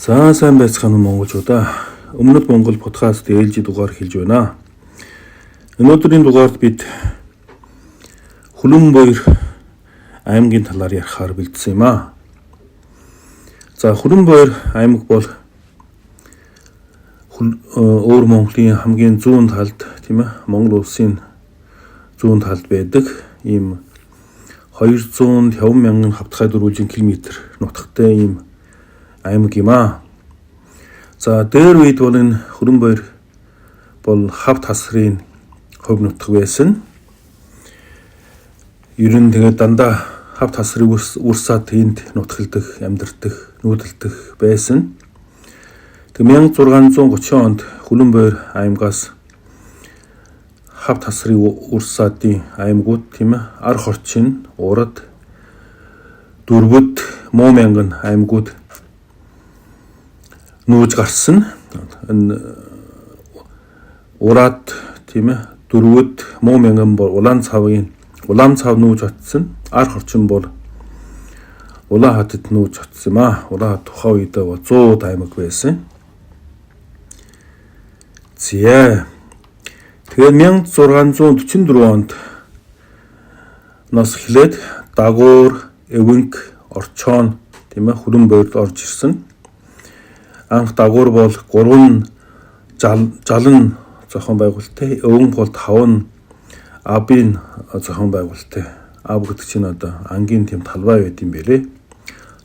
За сайн байцгаана уу монголчуудаа. Өмнөд Монгол подкаст ээлжид дугаар хэлж байна. Өнөөдрийн дугаард бид Хүлэнбойр аймгийн талаар ярихаар бэлдсэн юм аа. За Хүлэнбойр аймаг бол өвөр Монголын хамгийн зүүн талд, тийм ээ, Монгол улсын зүүн талд байдаг ийм 250 мянган хавтгай дөрвөлжин километр нутагтай ийм аймаг юм аа. За дээр үед бол энэ Хүлэнбойр бол хавт хасрын хувь нутаг байсан. Ер нь тэгээд дандаа хавт хасрыг үрсаад энд нутагладаг, амьдардаг, нүүдэлдэх байсан. Тэг 1630 онд Хүлэнбойр аймгаас хавт хасрыг үрсаадын аймагуд, тийм ээ, Ар хорчин, Урад, Дөрвөд, Муу мянган аймагуд нүүж гарсан. Энэ Ураад, тийм ээ, Дөрвөд, Муу мянган бол Улаан цавын Улаан цав нүүж очсон. Ар хорчин бол Улаан хотод нүүж очсон юм аа. Улаан хот тухайн үедээ бол 100 аймаг байсан. Зя. Тэгээд 1644 онд нас эхлээд Дагуур, Эвэнк, Орчоон, тийм ээ, Хүлэнбойрд орж ирсэн. Анх Дагуур бол 3 жалан зохион байгуулалттай, Эвэнк бол 5 абын зохион байгуулалттай. Аб гэдэг чинь одоо ангийн тийм талбай байд юм бэлээ.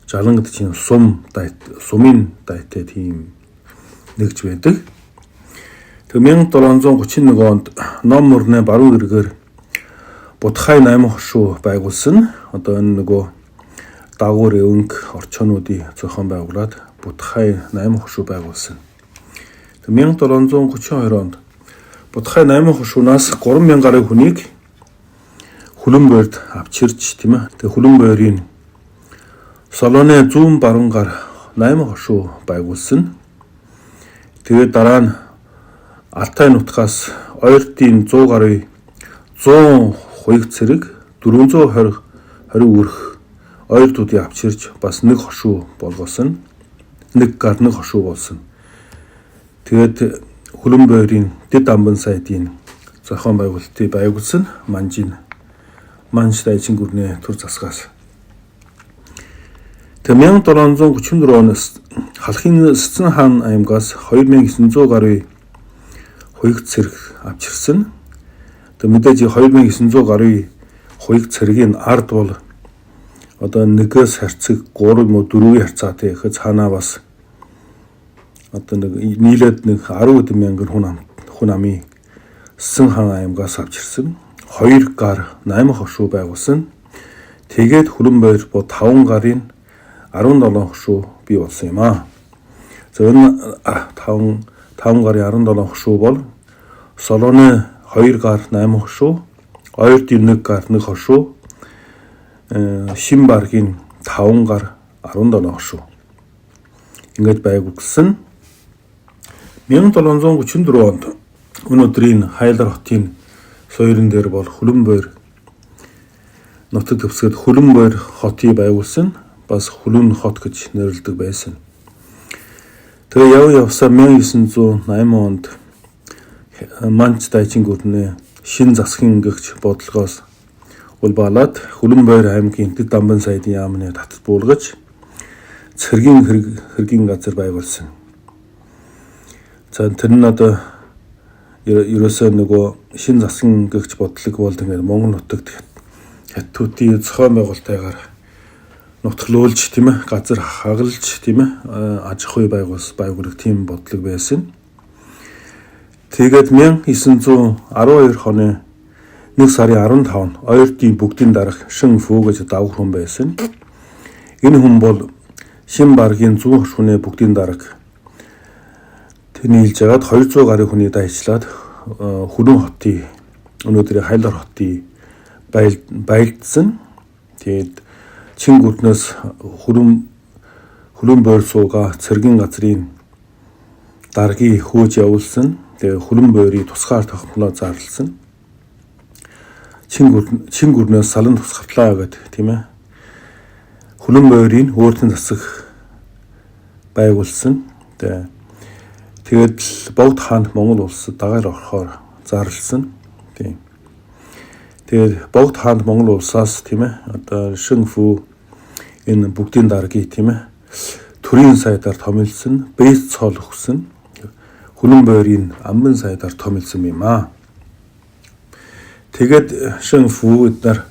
Жалан гэдэг чинь сум дайт, сумын дайтай тийм нэгж байдаг. Тэг 1731 онд Ном мөрний баруун эргээр Будхай 8 хошуу байгуулсан. Одоо энэ нөгөө Дагуур, Эвэнк, Орчоонуудын зохион байгуулад Будхай 8 хошуу байгуулсан. Тэг 1732 онд Будхай 8 хошуунаас 3000 гаруй хүнийг Хүлэнбойрд авчирч, тийм ээ. Тэг Хүлэнбойрын Солоны зүүн баруун гар 8 хошуу байгуулсан. Тэгээд дараа нь Алтай нутгаас Ойртын 100 гаруй 100 хуйг цэрэг 420 20 өрх ойртуудыг авчирч бас нэг хошуу болгосон. Нэг гар нэг хошуу болсон. Тэгээд Хүлэнбойрын Дэд амбан сайдын зохион байгуулалтыг байгуулсан Манжин Манж дайчин гүрнээ төр засгаас. Тэг 1734 оноос Халахын Сэцэн хаан аймгаас 2900 гаруй хуйг цэрэг авчирсан. Тэг мэдээж 2900 гаруй хуйг цэргийн ард бол одоо нэгээс харьцаг 3 юм уу 4-ийн харьцаатай гэхэд цаанаа бас одоо нэг нийлээд нэг 10 хэдэн мянган хүн амын Сэцэн хаан аймгаас авчирсан. 2 гар 8 хошуу байгуулсан. Тэгээд Хүлэнбойр бо 5 гарын 17 хошуу бий болсон юм аа. За энэ 5 гарын 17 хошуу бол Солоны 2 гар 8 хошуу, Ойрдын 1 гар 1 хошуу, Шин баргийн 5 гар 17 хошуу. Ингээд байгуулсан. 1734 онд өнөөдрийн Хайлар хотын суурин дээр бол Хүлэнбойр нутаг дэвсгэрт Хүлэнбойр хотыг байгуулсан. Бас Хүлэн хот гэж нэрлэдэг байсан. Тэгээ яв явсаар 1908 онд Манч дайчин гүрнээ шин засгийн гэгч бодлогоос улбаалаад Хүлэнбойр аймгийн Дэд дамбан сайдын яамны татад буулгаж цэргийн хэргийн газар байгуулсан. За тэр нь одоо ерөөсөө нөгөө шин засгийн гэгч бодлого бол ингээд Монгол нутагт хятадын зохион байгуулалтайгаар нутглуулж, тийм ээ, газар хагалж, тийм ээ, аж ахуй байгуулах тийм бодлого байсан. Тэгээд 1912 оны 1 сарын 15-нд Ойрдын бүгдийн дарга Шин Фү гэж давг хүн байсан. Энэ хүн бол Шин баргийн зүүн хошууны бүгдийн дарга. Тэр нийлж агаад 200 гаруй хүний дайчлаад Хүлэн хотын, өнөөдрийн Хайлар хотын байлдсан. Тэгээд чин гүрнээс Хүлэн бойр сууга цэргийн газрын даргийг хөөж явуулсан. Тэгээ Хүлэн бойрыг тусгаар тогтноо зарласан. Чин гүрнээс салан тусгарлаа гэдэг, тийм ээ. Хүлэн бойрын өөртөө засаг байгуулсан. Тэгээд л Богд хаан Монгол улсад дагаар орохоор зарласан. Тийм. Тэгээд Богд хаанд Монгол улсаас, тийм ээ, одоо Шэнфү энэ бүгдийн даргийг, тийм ээ, төрийн сайдаар томилсон, бэс цол өгсөн. Хүлэн бойрын амбан сайдаар томилсон юм аа. Тэгээд Шэнфү эднэр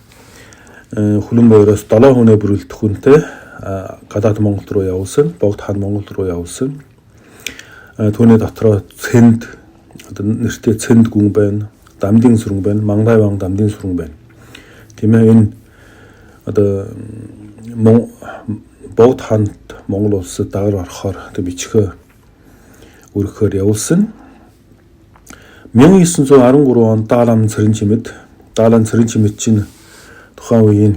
хүлэн бойроос 7 хүнээ бүрэлдэхүүнтэй гадаад Монгол руу явуулсан, Богд хаан Монгол руу явуулсан. Түүний дотроо Цэнд, одоо нэртэй Цэнд гүн байна, Дамдын сүрэн байна, Мангай ван Дамдын сүрэн байна. Тийм ээ, энэ одоо Богд хаанд Монгол улсад дагаар орохоор одоо бичгөө өргөхөөр явуулсан. 1913 онд Даалан Цэрэн чимэд, Даалан Цэрэн чимэд чинь тухайн үеийн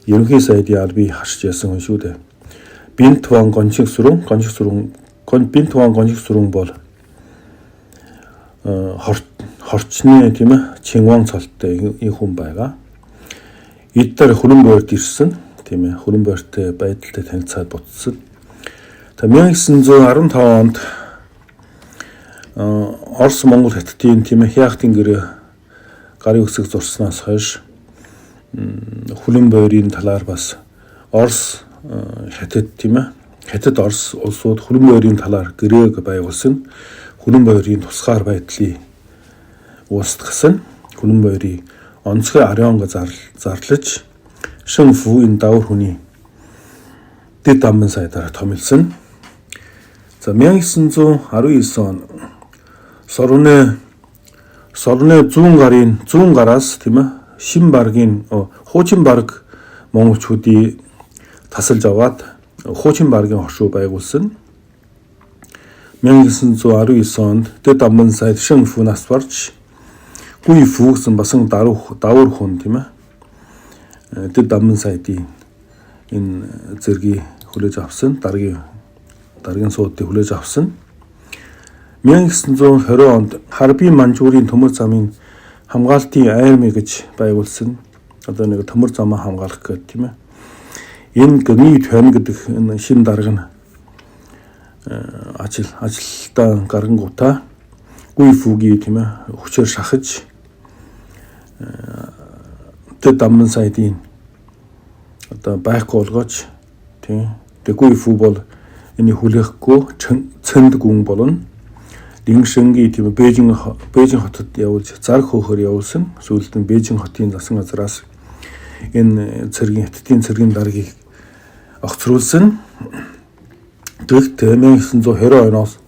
ерөнхий сайдын албыг харшиж ясан хүн шүү дээ. Бинт ван Гончих сүрэн, Гончих сүрэн, Бинт ван Гончих сүрэн бол хорчны, тийм ээ, Чинван цолтой энэ хүн байгаа. Эдгээр хөрөн бойрд ирсэн, тийм ээ, хөрөн бойртой байдалтай танилцаад буцсан. Тэгээ 1915 онд Орос Монгол хаттын, тийм ээ, Хяхтын гэрээ гарын үсэг зурснаас хойш хүлэн бойрын талаар бас Орос хятад, тийм ээ, хятад Орос улсууд хүлэн бойрын талаар гэрээг байгуулсан. Хүлэн бойрын тусгаар байдлыг устгасан. Хүлэн бойрыг онцгой арианга зарлаж Шэнфү энэ давар хүний дэд аммын сайдаар томилсон. За, 1919 он Сорны зүүн гарын зүүн гараас, тийм ээ, шин баргийн хуучин барг монголчуудыг тасалж аваад хуучин баргийн хошуу байгуулсан. 1919 онд дэд аммын сайд Шэнфү нас барж Гуйфү гэсэн басан давар хүн, тийм ээ, дэд аммын сайдын энэ зэргийг хүлээж авсан, даргын суудыг хүлээж авсан. 1920 онд Харбин Манжуурын төмөр замын хамгаалтын арми гэж байгуулсан. Одоо нэг төмөр замаа хамгаалах гэдэг, тийм ээ. Энэ Гэнги Твэн гэдэг энэ шин дарга нь ажилдаа гаргангуудаа Гуйфүгийн, тийм ээ, хүчээр шахаж тэд аммын сайдын одоо байхгүй болгооч, тийм. Тэгээ Гуйфү бол энийг хүлээхгүй цэнд гүн болно. Лингшингийн, тийм, Бээжин хотод явуулж зар хөөхөр явуулсан. Сүүлд нь Бээжин хотын засан газраас энэ цэргийн хятадын цэргийн даргийг огцруулсан. Тэгт 1920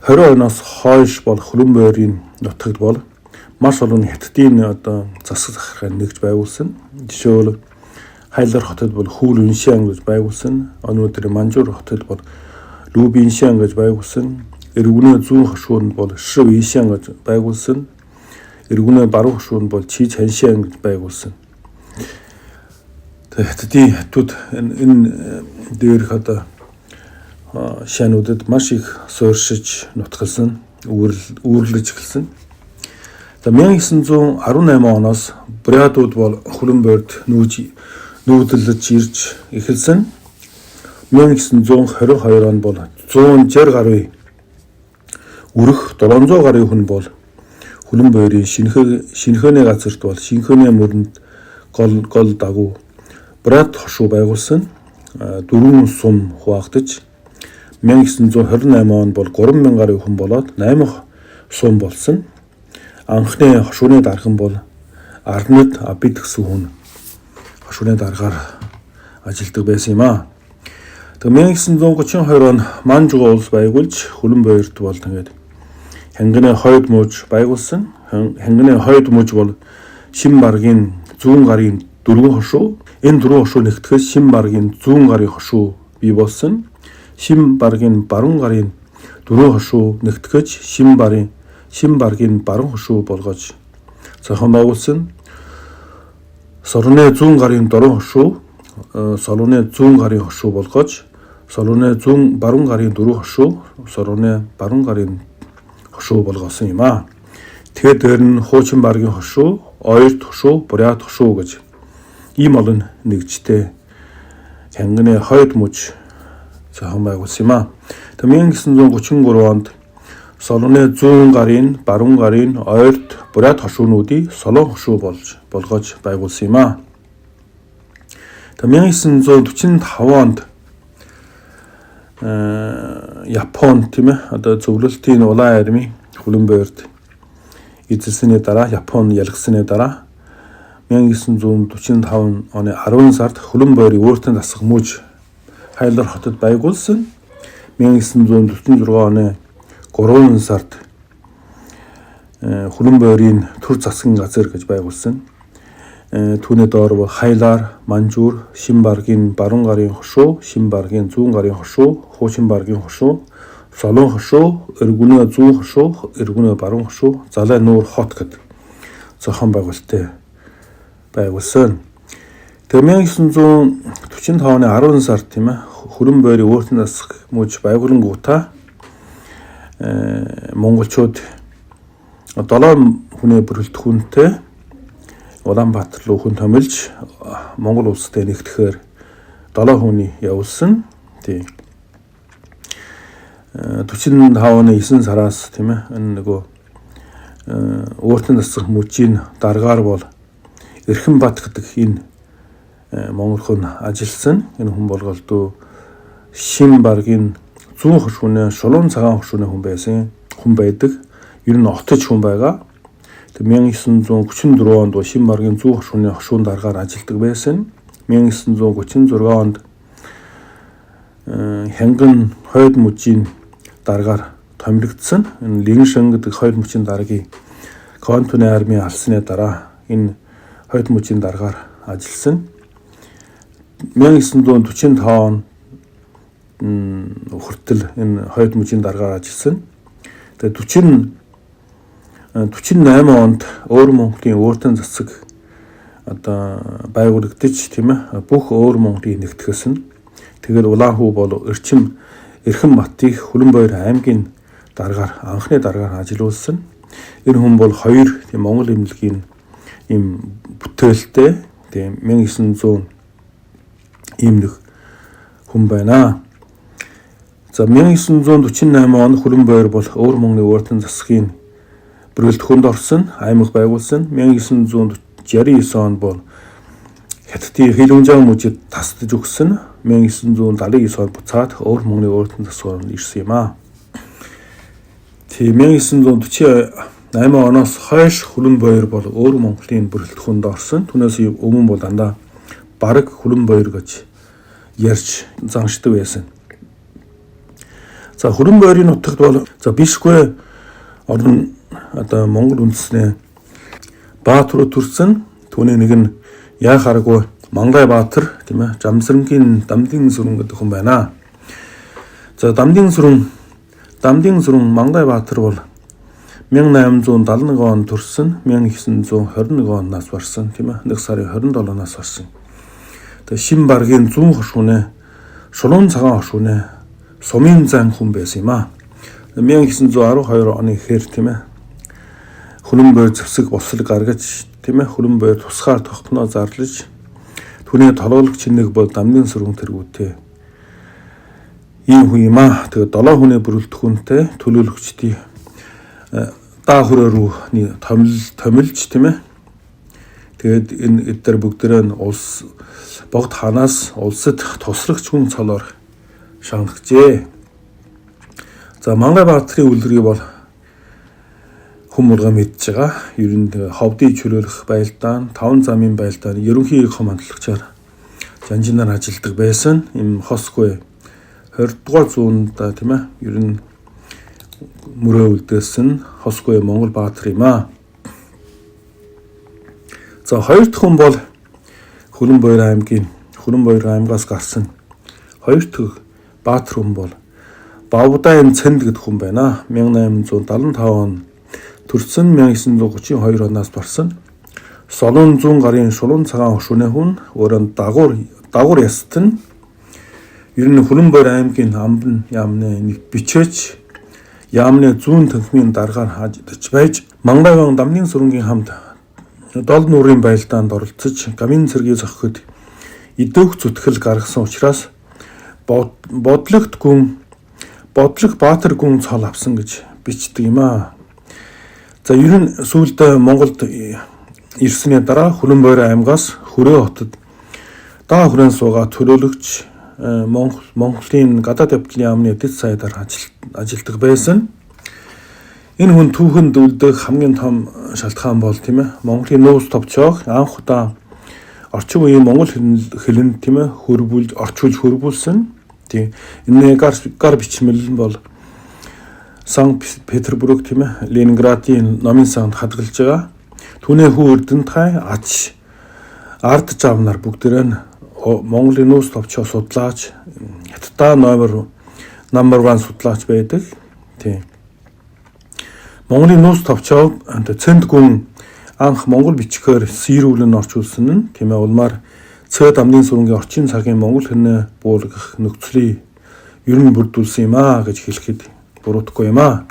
оноос хойш бол Хөрөн бойрын нутагт бол маш олон хятадын одоо засаг захиргаа нэгж байгуулсан. Жишээлбэл, Хайлар хотод бол Хүүл Үншан гэж байгуулсан. Өнөөдөр Манжуур хотод бол Лүбиншан гэж байгуулсан. Эргүнээ зүүн хошуунд бол Шив Ишан гэж байгуулсан. Эргүнээ баруун хошуунд бол Чи Чаншан гэж байгуулсан. Тэгээ хятадын хятад энэ дээрх одоо шануудад маш их сууршиж нутгалсан, үүрлэж эхэлсэн. За, 1918 оноос бурятууд бол Хөрөн бойрд нүүдэлж ирж эхэлсэн. 1922 онд бол 160 гаруй өрх 700 гаруй хүн бол Хөлөн бойрын шинэхөөний газарт бол шинэхөөний мөрөнд гол дагуу Бурят хошуу байгуулсан. Дөрвөн сум хуваагдаж 1928 онд бол 3000 гаруй хүн болоод 8 сум болсон. Анхны хошууны дарган бол Арнад Абид гэсэн хүн хошууны даргаар ажилладаг байсан юм аа. Тэгээ 1932 он Манжуга улс байгуулж Хөлөн бойрт бол тэгээд Хянганы хойд мууж байгуулсан. Хянганы хойд мууж бол Шин баргийн зүүн гарын дөрвөн хошуу. Энэ дөрвөн хошуу нэгтгэхэд Шин баргийн зүүн гарын хошуу бий болсон. Шин баргийн баруун гарын дөрвөн хошуу нэгтгэж Шин баргийн баруун хошуу болгож зохион байгуулсан. Сорны зүүн гарын дөрвөн хошуу Солооны зүүн гарын хошуу болгож Солооны зүүн баруун гарын дөрвөн хошуу Солооны баруун гарын хошуу болгосон юм аа. Тэгээд дээр нь хуучин баргийн хошуу, ойрт хошуу, бурят хошуу гэж ийм олон нэгжтэй Хянганы хойд муж зохион байгуулсан юм а. Тэгээ 1933 онд Солоны зүүн гарын, баруун гарын, ойрт, бурят хошуунуудыг Солон хошуу болж болгож байгуулсан юм а. Тэгээ 1945 онд Япон, тийм ээ, одоо зөвлөлтийн улаан арми Хүлэн бойрд эзэлсэний дараа, Япон ялгсаны дараа 1945 оны 10 сард Хүлэн бойрыг өөртөө засах мужи Хайлар хотод байгуулсан. 1946 оны 3 сард Хүлэн бойрын төр засгийн газар гэж байгуулсан. Түүний доор бол Хайлар, Манжуур, Шин баргийн баруун гарын хошуу, Шин баргийн зүүн гарын хошуу, Хуучин баргийн хошуу, Солон хошуу, Өргөнөө зүүн хошуу, Өргөнөө баруун хошуу, Залай нуур хот гэдэг зохион байгуулалттай байгуулсан. Тэгээ 1945 оны 10 сард, тийм ээ, Хүрэн бойрын өөртөө засах мужи байгуулангуудаа монголчууд 7 хүний бүрэлдэхүүнтэй Улаанбаатар руу хүн томилж Монгол улстай нэгтгэхээр 7 хүний явуулсан. Тийм. 45 оны 9 сараас, тийм ээ, энэ нөгөө өөртөө засах мужийн даргаар бол Эрхэн Бат гэдэг энэ монгол хүн ажилласан. Энэ хүн болголдоо Шин баргийн зүүн хошууны шулуун цагаан хошууны хүн байсан. Хүн байдаг. Ер нь отож хүн байгаа. Тэг 1934 онд Шин баргийн зүүн хошууны хошуун даргаар ажилладаг байсан. 1936 онд Хянган хойд мужийн даргаар томилогдсон. Энэ Линшин гэдэг хойд мужийн даргийг Контоны арми алсны дараа энэ хойд мужийн даргаар ажилласан. 1945 он хүртэл энэ хойд мужийн даргаар ажилласан. Тэгээ 48 онд Өвөр Монголын өөртөө засаг одоо байгуулагдаж, тийм ээ, бүх Өвөр Монголыг нэгтгэсэн. Тэгээд Улаан хүү бол Эрчим Эрхэн Батыг Хүлэнбойр аймгийн даргаар, анхны даргаар ажилуулсан. Энэ хүн бол хоёр тийм Монгол эмнэлгийн ийм бүтээлтэй, тийм 1900 ийм нэг хүн байна. За, 1948 он Хүлэнбойр бол Өвөр Монголын өөртөө засгийн бүрэлдэхүүнд орсон, аймаг байгуулсан. 1969 онд бол Хятадын Хэлүнжан мужид тасдаж өгсөн. 1979 онд буцаад Өвөр Монголын өөртөө засгаар ирсэн юм аа. Тийм 1948 оноос хойш Хүлэнбойр бол Өвөр Монголын бүрэлдэхүүнд орсон. Түүнээс өмнө бол дандаа бараг Хүлэнбойр гэж ярьж заншдаг байсан. За, Хүлэнбойрын нутагт бол за бишгүй орон одоо Монгол үндэсний баатруу төрсөн. Түүний нэг нь яах аргагүй Мангай Баатар, тийм ээ, Жамсрангийн Дамдын сүрэн гэдэг хүн байна. За, Дамдын сүрэн Мангай Баатар бол 1871 он төрсөн, 1921 он нас барсан, тийм ээ, 1 сарын 27-наас барсан. Тэгээ Шин баргийн зүүн хошууны шулуун цагаан хошууны сумын зан хүн байсан юм аа. 1912 оны ихээр, тийм ээ, Хөлөнбойр зэвсэг босол гаргаж, тийм ээ, Хөлөнбойр тусгаар тогтноо зарлаж, түүний толгойлогч нэг бол Дамдын сүрэн тэргүүтэй ийм хүн юм аа. Тэгээ 7 хүний бүрэлдэхүүнтэй төлөөлөгчдийн даа хүрээ рүү томилж, тийм ээ. Тэгээд энэ эдгээр бүгдээрээ нь улс богд хаанаас улсад тусрагч хүн цолоор шаналгажээ. За, Мангай Баатрын үлрийг бол хүн болгон мэдж байгаа. Ер нь ховдыг чөлөөлөх байлдаан, таван замын байлдаан, ерөнхий командлагчаар жанжинаар ажилладаг байсан. Им хосгүй 20 дугаар зуунд, тийм ээ, ер нь мөрөө үлдээсэн хосгүй Монгол баатар юм аа. За, хоёр дахь хүн бол Хөрөнбойр аймгийн Хөрөнбойр аймгаас гарсан хоёр дахь баатар хүн бол Бавдайн Цэнд гэдэг хүн байна. 1875 он төрсөн, 1932 оноос барсан. Солон зүүн гарын шулуун цагаан хөшүүнээ хүн, өөрөө дагуур ястан. Ер нь Хөрөнбойр аймгийн Амбан яамны нэг бичээч, яамны зүүн танхимын даргаар хааждаж байж Мангайван Дамдын сүрэнгийн хамт дол нуурын байлдаанд оролцож гамын цэргийг зохиход идэвх зүтгэл гаргасан учраас Бодлогт гүн Бодлог Баатар гүн цол авсан гэж бичдэг юм аа. За ер нь сүүлд Монголд ирсний дараа Хүлэнбойр аймгаас Хөрөө хотод даа хүрэн суугаа төлөөлөгч Монголын гадаад явдлын яамны дэд сайдаар ажилладаг байсан. Энэ хүн түүхэнд үлдэх хамгийн том шалтгаан бол тийм ээ Монголын нууц товчоог анх удаа орчин үеийн монгол хэлэнд тийм ээ хөрвүүлж орчуулж хөрвүүлсэн. Тийм энэ гар бичмэл нь бол Санкт Петербург тийм ээ Ленинградын номын санд хадгалж байгаа. Түүний хүү Эрдэнэтай ач ард жав нар бүгдээрээ нь Монголын нууц товчоо судлаач Хятадаа number 1 судлаач байдаг. Тийм. Монголын нууц товчоо Цэнд гүн анх монгол бичгээр сийрүүлэн орчуулсан нь тийм ээ улмаар Цэд амдын сүрэнгийн орчин цагийн монгол хэлнээ буулгах нөхцөлийг ер нь бүрдүүлсэн юм аа гэж хэлэхэд буруудахгүй юм аа.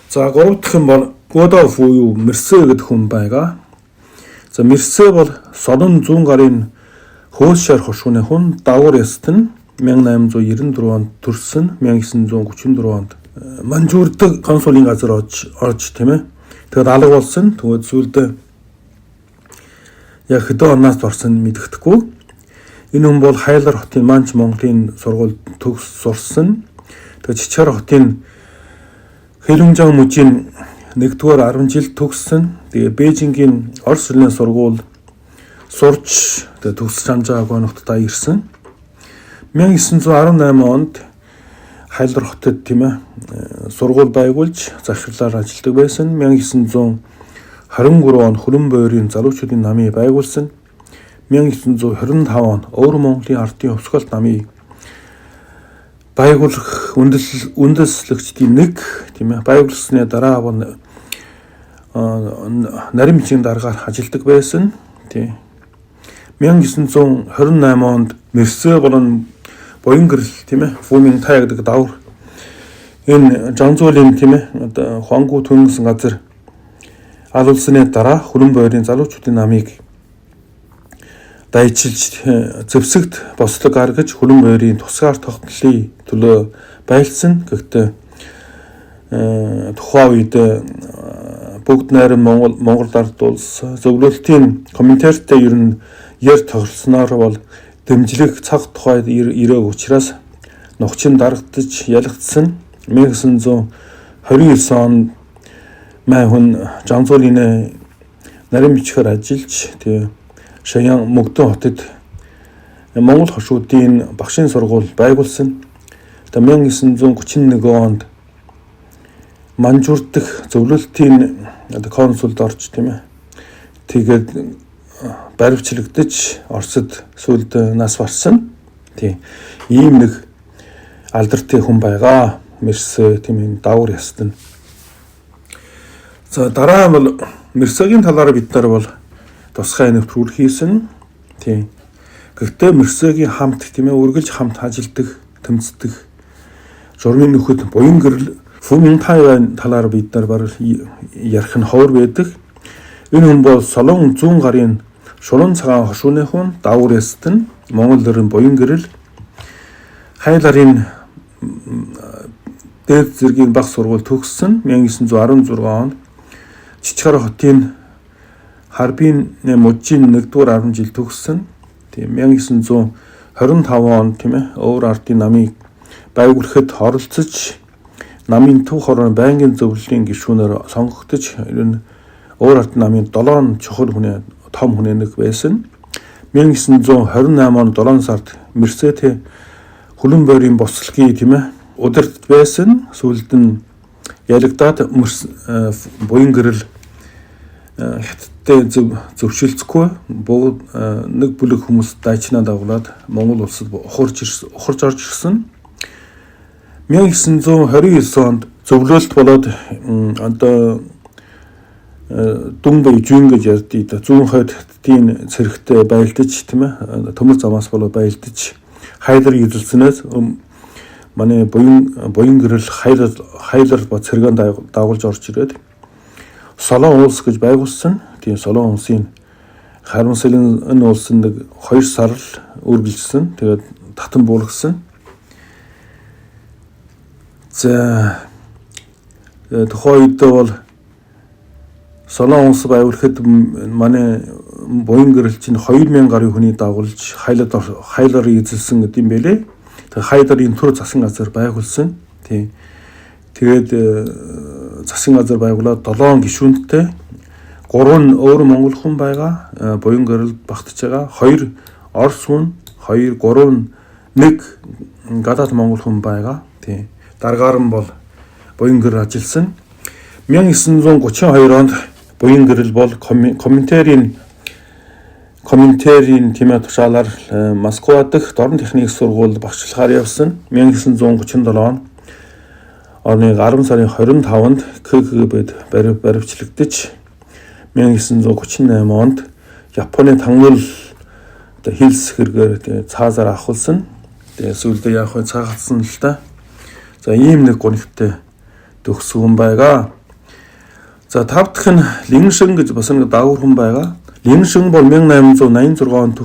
За гурав дахь нь бол Годов буюу Мерсэ гэдэг хүн байгаа. За Мерсэ бол Солон зүүн гарын Хөөс шар хошууны хүн, Дагуур яст нь 1894 онд төрсөн, 1934 онд Манжуурдаг консулын газар орж тийм ээ. Тэгээд алга болсон. Тэгээд сүүлд яг хэдэн оноос орсон мэддэхгүй. Энэ хүн бол Хайлар хотын Манч Монголын сургуульд төгс сурсан. Тэгээд Чичгар хотын Хэлүнжан мужийн 1-р 10 жил төгссөн. Тэгээ Бээжингийн Орос хэлний сургууль сурч тэгээд төгсөж амжаагүй нутагтаа ирсэн. 1918 онд Хайлар хотод тийм ээ сургууль байгуулж захирлаар ажилладаг байсан. 1923 онд Хөрөн бойрын залуучуудын намыг байгуулсан. 1925 онд Өвөр Монголын ардын хувьсгалт намыг байгуулах үндэслэгчдийн нэг тийм ээ байгуулсны дараа нарийн бичгийн даргаар ажилладаг байсан. Тийм. 1928 онд Мерсэ болон Буян гэрэл тийм ээ Фүмин Тай гэдэг давар энэ Жанзуулийн тийм ээ одоо Хуангу түнсэн газар алуулсны дараа Хөрөн бойрын залуучуудын намыг дайчилж зэвсэгт бослог гаргаж Хөрөн бойрын тусгаар тогтнолын төлөө байлдсан. Гэхдээ тухайн үед бүгд найран Монгол ард улс зөвлөлтийн комментартай ер нь яр тохиролцсноор бол дэмжлэг цаг тухайд ирээг учраас нухчин дарагдаж ялагдсан. 1929 онд май хүн Жанзуулийн нарийн бичгээр ажиллаж тэгээ Шаян Мөгдөн хотод Монгол хошуудын багшийн сургууль байгуулсан. Тэгээ 1931 онд Манжур дахь зөвлөлтийн одоо консулд орж тийм ээ. Тэгээд баривчлагдаж Оросд сүүлд нас барсан. Тийм. Ийм нэг алдартай хүн байгаа. Мерсэ тийм энэ давар яст нь. За дараа нь бол Мерсегийн талаар бид нар бол тусгай нэвтрүүлэг хийсэн. Тийм. Гэхдээ Мерсегийн хамт тийм ээ үргэлж хамт ажилладаг, тэмцдэг журмын нөхөд Буян гэрэл Фүмин Тайван талаар бид нар баг ярих нь ховор байдаг. Энэ хүн бол Солон зүүн гарын Шулуун цагаан хошууны хүн, Давар яст нь Монгол нэрэн Буян гэрэл Хайларын дээд зэргийн баг сургууль төгссөн. 1916 онд Чичгар хотын Харбин мужийн 1-р 10 жил төгссөн. Тийм 1925 онд тийм ээ өвөр ардын намыг байгуулахад оролцож намын төв хорон байнгын зөвлөлийн гишүүнээр сонгогдож ер нь өвөр ардын намын 7 чухал хүний том хүний нэг байсан. 1928 он 7 сард Мерседе Хөлөн бойрын бослогийг тийм ээ удирдах байсан. Сүүлд нь ялагдаад Буян гэрэл Хятадтай зөвшөлдсөхгүй богд нэг бүлэг хүмүүс дайчнаа дагуулад Монгол улсад ухарч орж ирсэн. 1929 онд зөвлөлт болоод одоо Дүнбэй жүн гэж ярьдгийг да. Зүүн хойд хаттын цэрэгтэй байлдаж тийм ээ төмөр замаас болоод байлдаж хайлар эзэлснээс манай буян гэрэл хайлар ба цэргэн дагуулж орж ирээд Солон улс гэж байгуулсан. Тийм Солон улсын харамсалын энэ улс нэг 2 сар л үргэлжсэн. Тэгээд татан буулгасан. За тухайн үед бол Солон улс байгуулахад манай буян гэрэл чинь 2000 гаруй хүний дагуулж хайлаар эзэлсэн гэдэг юм бэлээ. Тэгээ хайларын төр засан газар байгуулсан. Тийм. Тэгээд засгийн газар байгуулад 7 гишүүнтэй 3 нь өөр монгол хүн байгаа. Буян гэрэл багтаж байгаа. 2 орос хүн, 2 3 1 гадаад монгол хүн байгаа. Тийм. Даргаар нь бол буян гэр ажилласан. 1932 онд буян гэрэл бол Коминтерн тийм тушаалаар Москва дахь дорн техник сургуульд багшлахаар явсан. 1937 оны 10 сарын 25-нд КГБ-д баривчлагдаж 1938 онд Японы тангал одоо хилс хэрэгээр цаазаар авахулсан. Тэгээ сүүлдээ яг хөө цаагалсан л та. За ийм нэг гонигтай төгсгөн байгаа. За тав дахь нь Линшин гэж бас нэг дагвар хүн байгаа. Линшин бол 1886 онд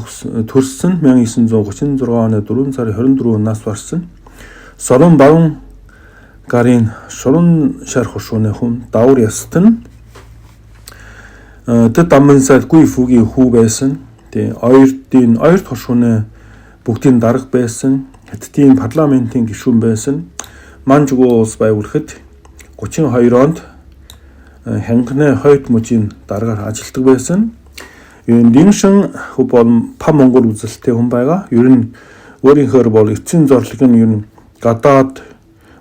төрсөн, 1936 оны 4 сарын 24-нд нас барсан. Солон Баван гарын шуран шар хошууны хүн давар ястан тэд дамын сайд Гуйфугийн хүү байсан. Тэгээ оёртын оёрт хошууны бүгдийн дарга байсан. Хятадын парламентын гишүүн байсан. Манжгуу улс байгуулахад 32 онд Хянганы хойд мужийн даргаар ажилладаг байсан. Линшин бол пан монгол үзэлтэй хүн байгаа. Ер нь өөрийнхөө бол эцсийн зорилго нь ер нь гадаад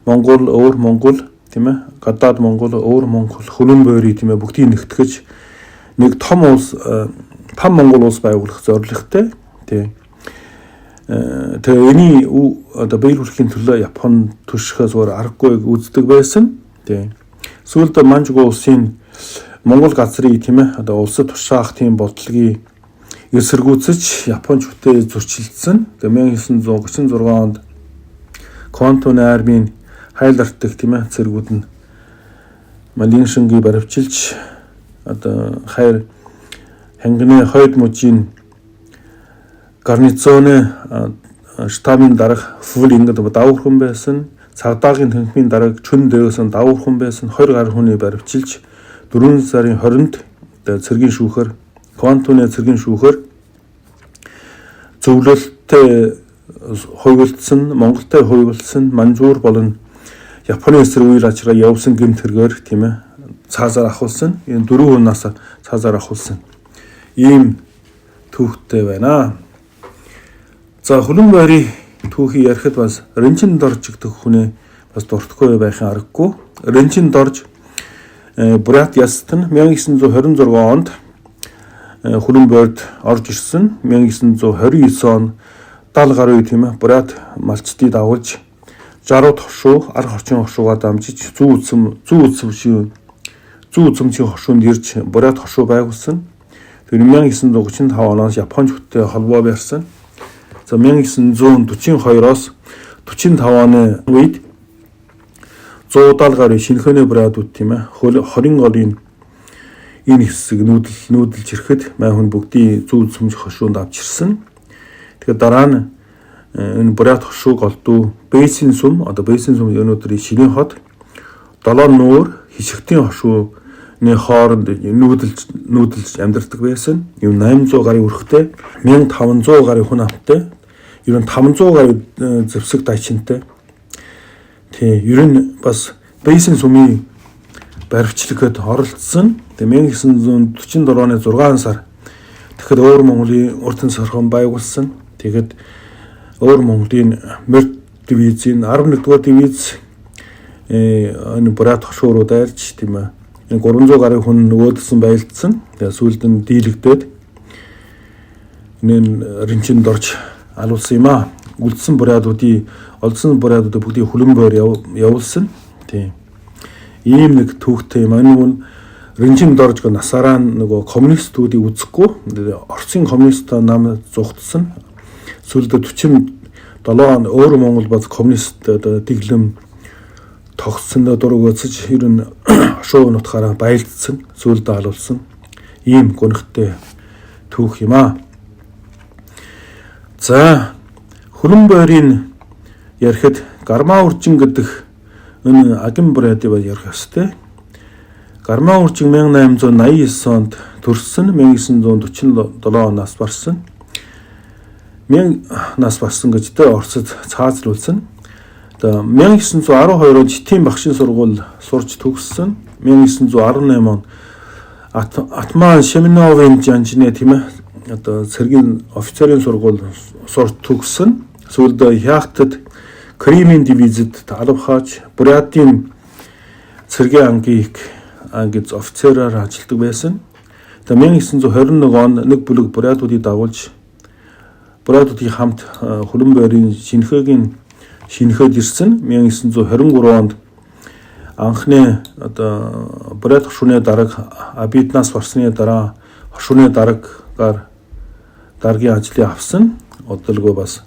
Монгол, өөр Монгол тийм ээ. Гадаад Монгол, өөр Монгол хөлөн бойрыг тийм ээ бүгдийг нэгтгэж нэг том улс пан Монгол улс байгуулах зорилготой тийм. Тэгээ энэний одоо биелүүлэхийн төлөө Япон түшихээс өөр аргагүй үздэг байсан. Тийм. Сүүлд Манжгуу улсын Монгол газрыг тийм ээ одоо улсад тушаах тийм бодлогыг эсэргүүцэж Япончуудтай зөрчилдсөн. Тэгээ 1936 онд Квантун армийн хайлартдаг тийм ээ цэргүүд нь Малиншингийг баривчилж одоо хайр ханганы хойд мужийн гарнизоны штабын дарга Фулинг гэдэг давуур хүн байсан. Цагдаагийн танхимын дарга Чүн дээрээс давуур хүн байсан. 20 гаруй хүний баривчилж 4 сарын 20-нд цэргийн шүүхээр Квантуны цэргийн шүүхээр зөвлөлтөд хувилдсан, Монголтой хувилдсан, Манжуур болон Японы эсрэг үйл ажиллагаа явуулсан гэмт хэрэгээр тийм ээ цаазаар ахуулсан. Энэ дөрвөн хүнээс цаазаар ахуулсан. Ийм түүхтэй байна. За хөлөн байрын түүхийг ярихад бас Рэнчин дорж гэдэг хүнээ бас дуртгүй байхын аргагүй. Рэнчин дорж Бурят яст нь 1926 онд хөлөн бойрд орж ирсэн. 1929 он 70 гаруй тийм ээ Бурят малчдыг дагуулж 60 хошуу, ар хорчин хошуугаа дамжиж зүү үзэмжийн хошуунд ирж Бурят хошуу байгуулсан. Тэр 1935 оноос Япончуудтай холбоо барьсан. За 1942-оос 45 оны үед 170 гаруй шинэхэнэ бурятууд тийм ээ 20 голын энэ хэсэг нүүдэлж ирэхэд май хүн бүгдийн зүү үзэмж хошуунд авч ирсэн. Тэгэхээр дараа нь энэ бурят хошуу голдуу Бэсийн сүм, одоо Бэсийн сүм өнөөдөр Шинийн хот, Долоон нүүр хишгтийн хошууны хооронд нүүдэлж амьдардаг байсан. Юм 800 гаруй өрхтэй, 1500 гаруй хүн амтай, ер нь 500 гаруй зэвсэг дайчинтай. Тийм, ер нь бас Бэсийн сүмийн баривчлагд оролцсон. Тэгээ 1944 оны 6 сар тэгэхэд өөр Монголын уртын сорхон байгуулсан. Тэгээд өөр Монголын морь дивизийн 11 дугаар дивиз энэ Бурят хошуу руу дайрч тийм ээ энэ 300 гаруй хүн нөгөөдсөн байлдсан. Тэгээ сүүлд нь дийлэгдээд энэ Ринчин дорж алуулсан юм аа. Үлдсэн бурятуудын олдсон бурятуудыг бүгдийг хөлөн бойр явуулсан. Тийм. Ийм нэг түүхтэй юм. Энэ нь Ринчин дорж насаараа нөгөө коммунистуудыг үзэхгүй Оросын коммунист нам зугтсан. Сүүлдээ 47 он өөр Монгол баз коммунист одоо дэглэм тогтсондоо дург өцөж ер нь хошуу нутгаараа баялдсан, сүүлдээ алуулсан. Ийм гонхтой түүх юм аа. За Хүлэн бойрын ярихад Гармаа үржин гэдэг энэ агин бурятыг ярих ёстой. Гармаа үржин 1889 онд төрсөн, 1947 оноос барсан. 1000 нас барсан гэж тэ Оросд цаазлуулсан. Одоо 1912 онд Читийн багшийн сургууль сурч төгссөн. 1918 онд Атман Шеминовын жанжны, тийм ээ, одоо цэргийн офицерын сургууль сурч төгссөн. Сүүлд Яхтад Кримийн дивизэд алба хааж, Бурятын цэргийн ангийг ангид офицераар ажилладаг байсан. Тэгээ 1921 онд нэг бүлэг бурятуудыг дагуулж, бурятуудын хамт Хүлэн бойрын Шинхэгийн Шинхэд ирсэн. 1923 онд анхны одоо бурят хошууны дарга Абиднаас барсны дараа хошууны даргаар даргын ажлыг авсан. Удалгүй бас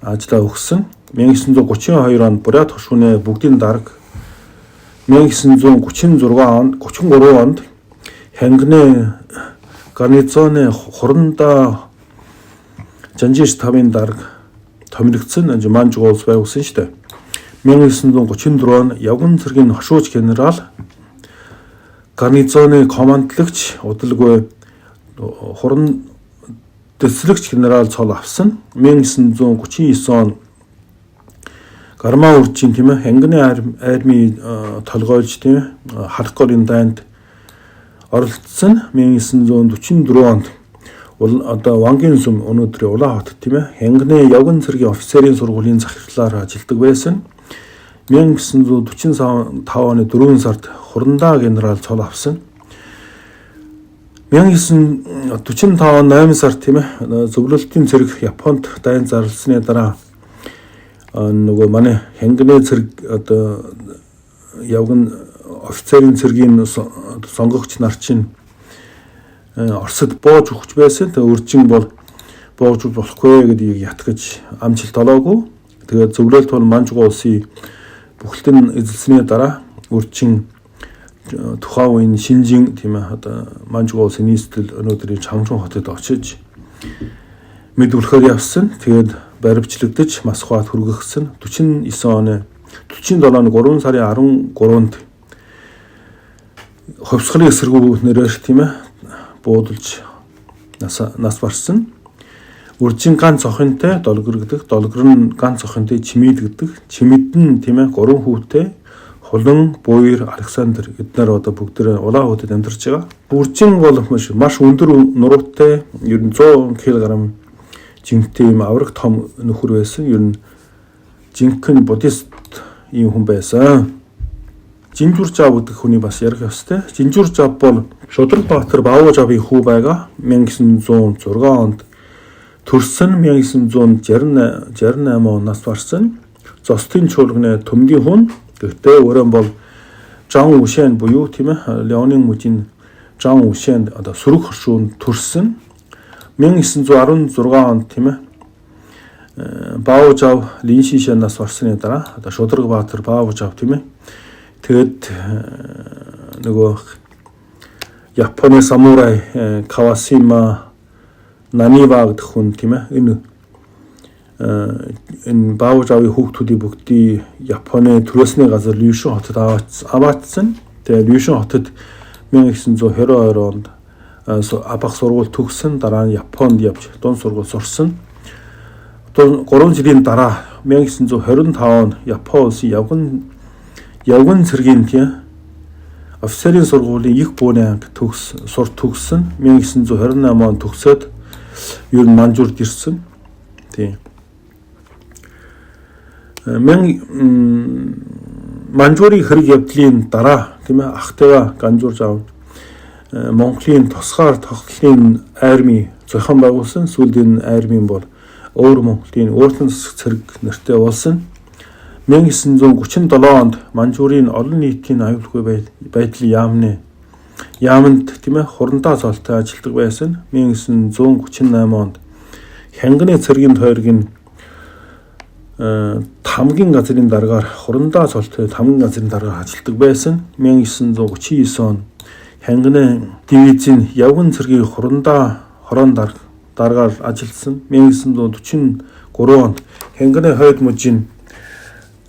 ажлаа өгсөн. 1932 онд бурят хошууны бүгдийн дарга, 1936 онд, 33 онд Хянганы гарнизоны хурандаа жанжин штабын дарга томилогдсон. Манж улс байгуулсан шүү дээ. 1934 он Явган цэргийн хошууч генерал, гарнизоны командлагч, удалгүй хуран дэслэгч генерал цол авсан. 1939 он Гармаа үржин, тийм ээ, Хянганы арми толгойлж, тийм ээ, Халколын дайнд оролцсон. 1944 онд одоо Вангийн сүм, өнөөдрийн Улаан хот, тийм ээ, Хянганы Явган цэргийн офицерын сургуулийн захирлаар ажилладаг байсан. 1945 оны 4 сард хурандаа генерал цол авсан. 1945 он 8 сард, тийм ээ, зөвлөлтийн цэрэг Японд дайн зарласны дараа нөгөө манай Хянганы цэрэг, одоо Явган офицерын цэргийн сонгогч нар чинь Оросд боож өгч байсан. Тэгээ үржин бол боож болохгүй гэдгийг ятгаж амжилт олоогүй. Тэгээд зөвлөлт бол Манжгуу улсын бүхэлдэн эзэлсний дараа үржин тухайн үеийн Шинжин, тийм ээ, одоо Манжгуу улсын нийслэл, өнөөдрийн Чамчун хотод очиж мэдвэрлэхээр явсан. Тэгээд баривчлагдаж Москвад хүргэгдсэн. 49 оны 47 оны 3 сарын 13-нд хувьсгалын эсэргүү нэрээр, тийм ээ, буудалж нас барсан. Үржин ганц охинтой Долгор гэдэг, Долгор нь ганц охинтой Чимид гэдэг. Чимид нь, тийм ээ, гурван хүүтэй: Хулан, Буйр, Александр. Эднэр одоо бүгд Улаан хотод амьдарч байгаа. Үржин бол маш өндөр нуруутай, ер нь 100 кг жинхтэй юм авраг том нөхөр байсан. Ер нь жинхэнэ буддист ийм хүн байсан. Жинжүр жав гэдэг хүний бас ярих ёстой. Жинжүр жав бол Шудраг Баатар Баавуу жавын хүү байгаа. 1906 онд төрсөн, 1968 он нас барсан. Зостын чуулганы төмдийн хүн. Гэхдээ өөрөө бол Жан Үшэн буюу, тийм ээ, Леонын мужийн Жан Үшэн, одоо сөрөг хошуунд төрсөн. 1916 онд, тийм ээ, Баавуу жав Линшишэн нас барсны дараа одоо Шудраг Баатар Баавуу жав, тийм ээ. Тэгэд нөгөө Японы самурай Кавасима Нанива гэдэг хүн, тийм ээ, энэ Баавуу жавын хүүхдүүдийг бүгдийг Японы түрээсний газар Люшин хотод аваачсан. Тэгээ Люшин хотод 1922 онд абах сургууль төгссөн. Дараа нь Японд явж дунд сургууль сурсан. Одоо 3 жилийн дараа 1925 онд Япон улсын Явган цэргийн, тийм, офицерын сургуулийн их бууны анги төгс сур төгссөн. 1928 онд төгсөөд ер нь Манжурд ирсэн. Тийм. Манжуурын хэрэг явдлын дараа, тийм ээ, ахтайгаа Ганжуур жав Монголын тусгаар тогтолтын арми зохион байгуулсан. Сүүлд энэ армийн бол өөр Монголын өөрчлөн засаг цэрэг нэртэй болсон. 1937 онд Манжуурын олон нийтийн аюулгүй байдлын яамнд, тийм ээ, хурандаа цолтой ажилладаг байсан. 1938 онд Хянганы цэргийн тойргийн тамгийн газрын даргаар, хурандаа цолтой тамгийн газрын даргаар ажилладаг байсан. 1939 онд Хянганы дивизийн Явган цэргийн хурандаа хорон даргаар ажилласан. 1943 3 онд Хянганы хойд мужийн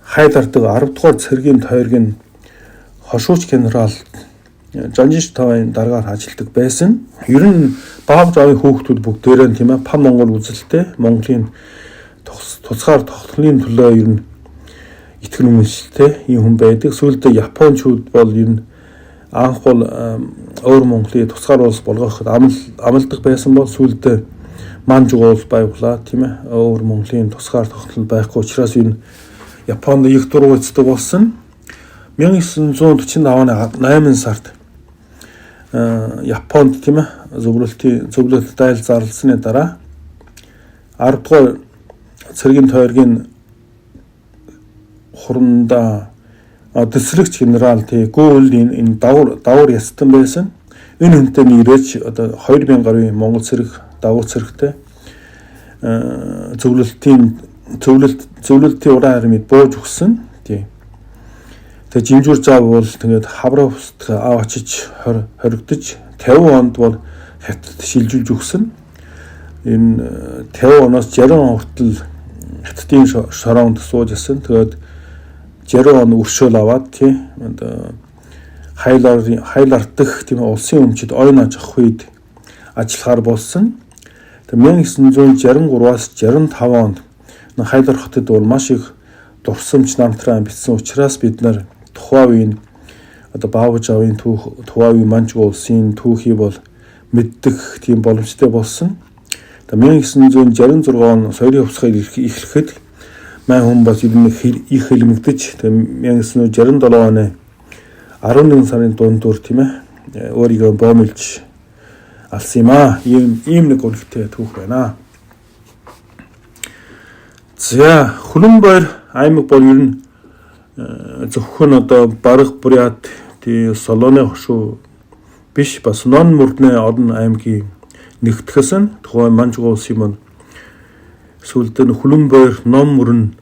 хайлардаг 10 дугаар цэргийн тойргийн хошууч генерал Жанжиш тавын даргаар ажилладаг байсан. Ер нь Баав Жавын хүүхдүүд бүгдээрээ тийм пан Монгол үзэлтэй Монголын тусгаар тогтнолын төлөө ер нь итгэл үнэмшилтэй ийм хүн байдаг. Сүүлдээ Япончууд бол ер нь анх бол өөр Монголыг тусгаар улс болгоход амладаг байсан бол сүүлдээ Манж уул байгуулаа, тийм өөр Монголын тусгаар тогтнол байхгүй учраас энэ Японд их дургуйцдаг болсон. 1945 оны 8 сард Японд, тийм зөвлөлт дайл зарласны дараа 10 дугаар цэргийн тойргийн хурандаа дэслэгч генерал тий Гөөл энэ давар ястан байсан. Энэ хүнтэй нэрэж одоо 2000 гаруй монгол цэрэг давар цэрэгтэй зөвлөлтийн уран армид бууж өгсөн. Тий. Тэгээ Жимжүр зав бол тэгээд Хабаровск ав очиж хоригдож 50 онд бол Хятад шилжүүлж өгсөн. Энэ 50 оноос 60 он хүртэл Хятадын шороонд сууж исэн. Тэгээд 60 он өршөөл аваад тий одоо хайлар дэх тийм улсын өмчид оюун аж ахуйд ажиллахаар болсон. Тэгээ 1963-аас 65 онд Хайлар хотод бол маш их дурсамж намтраа бичсэн учраас бид нар тухайн үеийн одоо Баавж авын түүх, тухайн үеийн Манжгүй улсын түүхийг бол мэддэг тийм боломжтой болсон. Тэгээ 1966 он соёлын хувьсгал эхлэхэд мань хүн бас ер нь их хэлмэгдэж, тэгээ 1967 оны 11 сарын дундуур, тийм өөрийгөө боомлж алсан юм аа. Ийм нэг гонхтой түүх байна. За, Хүлэнбойр аймаг бол ер нь зөвхөн одоо Бараг, Бурят, тий Солоны хошуу биш, бас Нон мөрдний олон аймгийн нэгтгэсэн. Тухайн Манжгуу улсын маань сүүлд нь Хүлэнбойр Ном мөрөн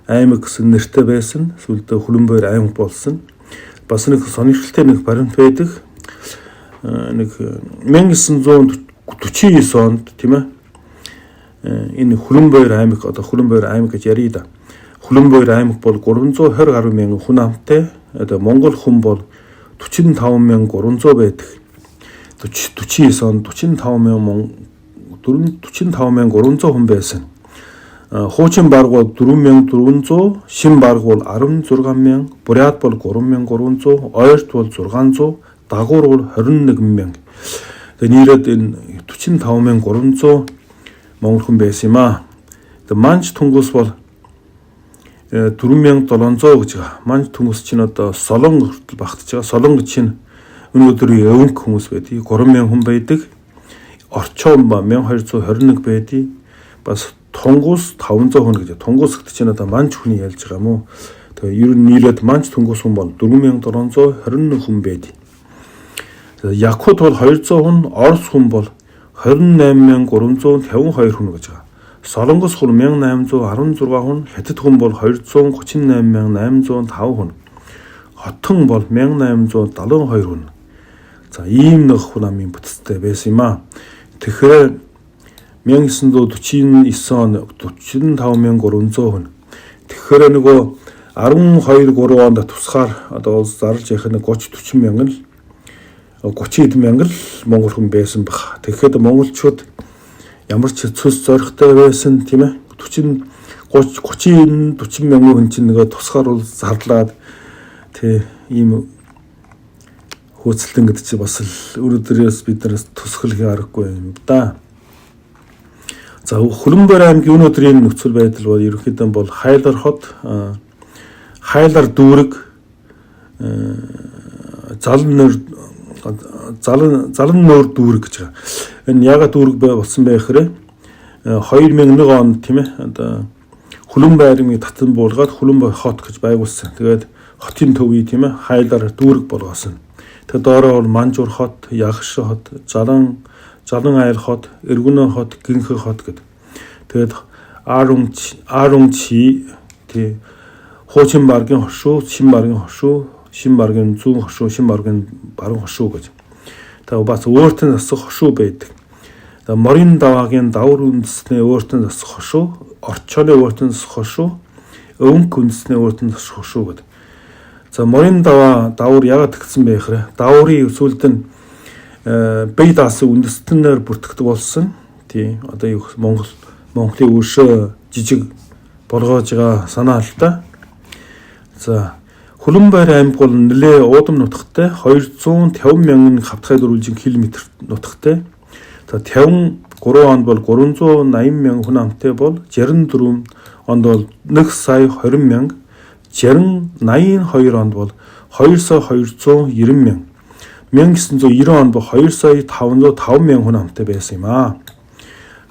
аймаг гэсэн нэртэй байсан. Сүүлдээ Хүлэнбойр аймаг болсон. Бас нэг сонирхолтой нэг баримт байдаг. Нэг 1949 онд, тийм энэ Хүлэнбойр аймаг, одоо Хүлэнбойр аймаг гэж ярья да. Хүлэнбойр аймаг бол 320 гаруй мянган хүн амтай. Одоо монгол хүн бол 45,300 байдаг. 49 онд 45,300 хүн байсан. Хуучин барг бол 4400, шин барг бол 16,000, Бурят бол 3300, Ойрт бол 600, Дагуур бол 21,000. Тэгээ нийлээд энэ 45,300 монгол хүн байсан юм аа. Тэгээ Манж түнгус бол 4700 гэж байгаа. Манж түнгус чинь одоо Солонго хүртэл багтж байгаа. Солонго чинь өнөөдөр өвөнг хүмүүс байдаг. 3000 хүн байдаг. Орчоон ба 1221 байдаг. Бас Тунгус 500 хүн гэж. Тунгус гэдэг чинь одоо манж хүний ялж байгаа юм уу? Тэгээ ер нь нийлээд манж тунгус хүн бол 4721 хүн байдаг. Якут бол 200 хүн, Орос хүн бол 28352 хүн гэж байгаа. Солонгос хүн 1816 хүн, Хятад хүн бол 238805 хүн. Хотон бол 1872 хүн. За, ийм нэг хүн амын бүтцтэй байсан юм аа. Тэгэхээр 1949 он 45,300 хүн. Тэгэхээр нөгөө 12 3 онд тусгаар одоо улс зарлж явах нэг 30 40 мянган л 30 хэдэн мянган л монгол хүн байсан баг. Тэгэхээр монголчууд ямар ч цөс зоригтой байсан, тийм 40 30 30 40 мянган хүн чинь нөгөө тусгаар улс зарлаад тий ийм хөөцөлтөн гэдэг чи бас л өнөөдрөөс бид нараас тусгалхийн аргагүй юм да. За, Хөрөнбөр аймгийн өнөөдрийн нөхцөл байдал бол ерөнхийдөө бол Хайлар хот, Хайлар дүүрэг, Залан нөр дүүрэг гэж байгаа. Энэ ягаад дүүрэг болсон бэ гэхээр 2001 онд, тийм одоо Хөлөнбай аймгийг татан буулгаад Хөлөнбай хот гэж байгуулсан. Тэгээд хотын төвийг, тийм Хайлар дүүрэг болгоосон. Тэгээд доороо бол Манжуур хот, Ягш хот, Жалан айл хот, Эргүнэ хот, Гинхэ хот гэдэг. Тэгээд Арунчи тий хуучин баргийн хошуу, шин баргийн хошуу, шин баргийн зүүн хошуу, шин баргийн баруун хошуу гэж. Тэгээ бас өөртөө засах хошуу байдаг. Морин даваагийн давар үндэсний өөртөө засах хошуу, Орчооны өөртөө засах хошуу, Өвөнх үндэсний өөртөө засах хошуу гэдэг. За, морин даваа давар яагаад тэгсэн бэ гэхээр даврын сүүлд нь бие даасан үндэстнээр бүртгэдэг болсон. Тий, одоо юу Монголын өршөө жижиг болгоож байгаа санаа л да. За, Хүлэнбайр аймаг бол нэлээ уудам нутагтай, 250 мянган хавтгай дөрвөлжин километр нутагтай. За, 53 онд бол 380 мянган хүн амтай бол, 64 онд бол 1 сая 20 мянга, 60 82 онд бол 2 сая 290 мянга, 1990 онд бол 2 сая 505 мянган хүн амтай байсан юм аа.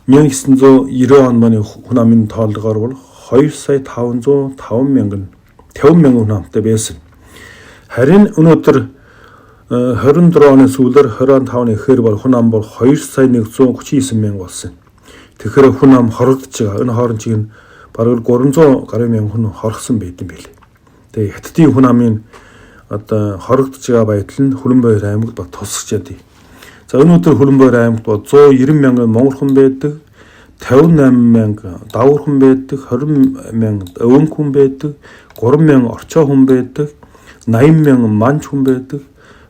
1990 он маань хүн амын тоолгоор бол 2 сая 505 мянган 50 мянган хүн амтай байсан. Харин өнөөдөр 24 оны сүүлээр 25 оны эхээр бол хүн ам бол 2 сая 139 мянга болсон. Тэгэхээр хүн ам хорогдож байгаа. Энэ хооронд чиг нь бараг 300 гаруй мянган хүн хоргосон байт юм билээ. Тэгээ Хятадын хүн амын одоо хорогдож байгаа байдал нь Хүлэнбаяр аймагт ба тусгаж ядъя. За, өнөөдөр Хүлэнбаяр аймагт бол 190 мянган монгол хүн байдаг, 58 мянга давар хүн байдаг, 20 мянга өвөнх хүн байдаг, 3 мянга орчоо хүн байдаг, 80 мянган манж хүн байдаг,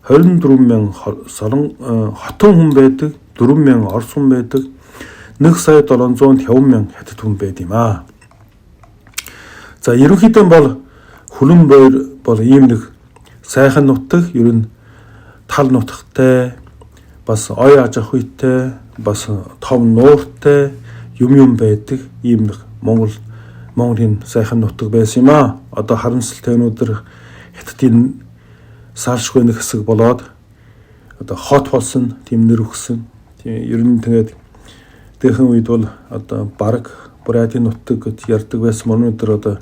24 мянга солон хотон хүн байдаг, 4 мянга орос хүн байдаг, 1 сая 750 мянга хятад хүн байд юм аа. За, ерөнхийдөө бол Хүлэнбаяр бол ийм нэг сайхан нутаг, ер нь тал нутагтай, бас ой аж ахуйтай, бас том нууртай юм юм байдаг ийм нэг Монголын сайхан нутаг байсан юм аа. Одоо харамсалтай өнөөдөр Хятадын салшгүй нэг хэсэг болоод одоо хот болсон, тийм нэр өгсөн. Тийм, ер нь тэгээд дээхэн үед бол одоо бараг Бурятын нутаг гэж ярьдаг байсан. Өнөөдөр одоо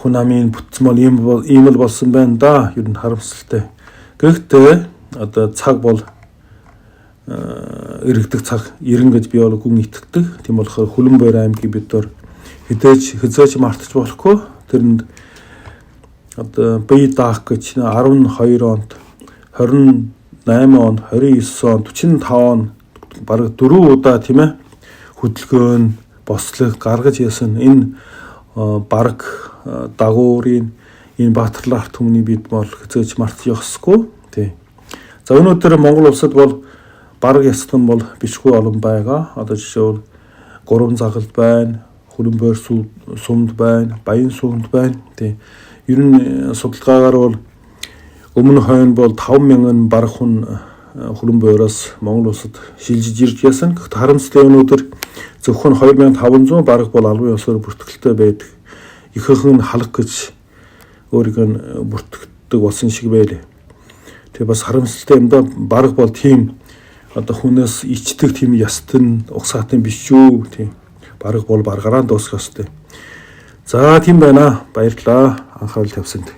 хүн амын бүтц мал ийм л болсон байна да. Ер нь харамсалтай. Гэхдээ одоо цаг бол эрэгдэг цаг ирэн гэж би бол гүн итгэдэг. Тийм болохоор Хүлэнбаяр аймгийг бид нар хэзээ ч мартаж болохгүй. Тэрэнд одоо бие даах гэж 12 онд, 28 онд, 29 онд, 45 он бараг 4 удаа, тийм ээ, хөдөлгөөн бослог гаргаж ясан энэ бараг дагуурын энэ баатарлаа ард түмний бид бол хэзээ ч мартах ёсгүй. Тий. За, өнөөдөр Монгол улсад бол бараг ястан бол бишгүй олон байгаа. Одоо жишээвэл Гурван загалд байна, Хүлэнбойр сумд байна, Баян сумд байна. Тий. Ер нь судалгаагаар бол өмнө хойно бол 5000 бараг хүн Хүлэнбойроос Монгол улсад шилжиж ирж ясан. Гэхдээ харамсалтай өнөөдөр зөвхөн 2500 бараг бол албан ёсоор бүртгэлтэй байдаг. Ихэнх нь халах гэж өөрийг нь бүртгэдэг болсон шиг байлээ. Тэгээ бас харамсалтай юм да, бараг бол тийм одоо хүнээс ичдэг тийм ястан угсаатан биш шүү. Тийм. Бараг бол баргараа дуусгах ёстой. За, тийм байна. Баярлалаа. Анхаарал тавьсанд.